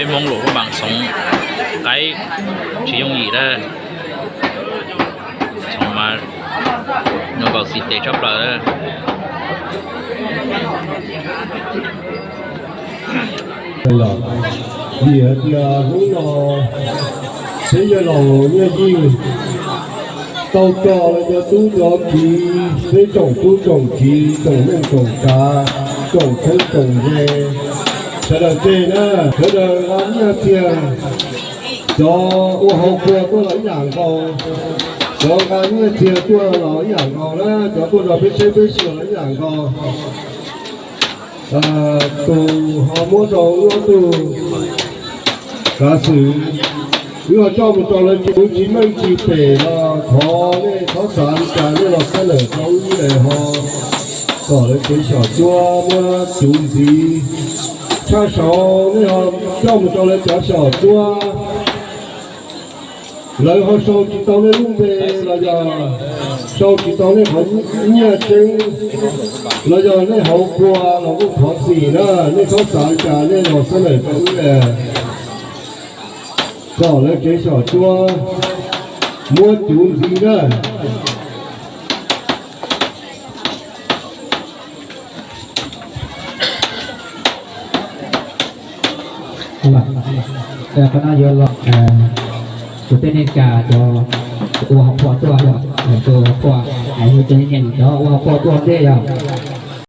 Peb Hmoob lus lub npaas xoov qaib tsis yooj yim na. Xoov mas nws nkaum xis tes tshaj plaws. Vim hais tias hnub no peb yawg laus Nyiaj Yij tau tso lawv cov tub cov kiv, peb tsoom tub tsoom kiv, tsoom neej tsoom tsav, tsoom txheeb tsoom ze, sawv daws tseg na, sawv daws nqa nyiaj txiag, cov ua hauv qhua tuaj los ib yam nkaus, cov nqa nyiaj txiag tuaj los ib yam nkaus na, cov tuaj zov peb tsheb peb xyuas los ib yam nkaus. Tus ho muab rau wb ob tug kav xwm, wb ho coj mus rau lawv tsev, tsis meej tsis pem los thov nej txhob xav li cas, nej los xab lawm rau wb, wb ho kom lawv tsev xyom cuab muab cuv ntxiv. Tshaj saud nej ho coj mus rau lawv cov xyom cuab, lawv ho sau tsis tau nej lub npe los yog sau tsis tau nej qhov nyiaj tseeb, los yog nej hauv qhua los kuj thov txim na, nej txhob xav li cas, nej los xab lawm rau wb, kom lawv tsev xyom cuab muab cuv ntxiv na. Qhov no yuav los, kuv tej neej tsa cov ua hauv qhua tuaj yog, tus hauv qhua, hais hu cov niam cov ua hauv qhua tuaj ntej yog.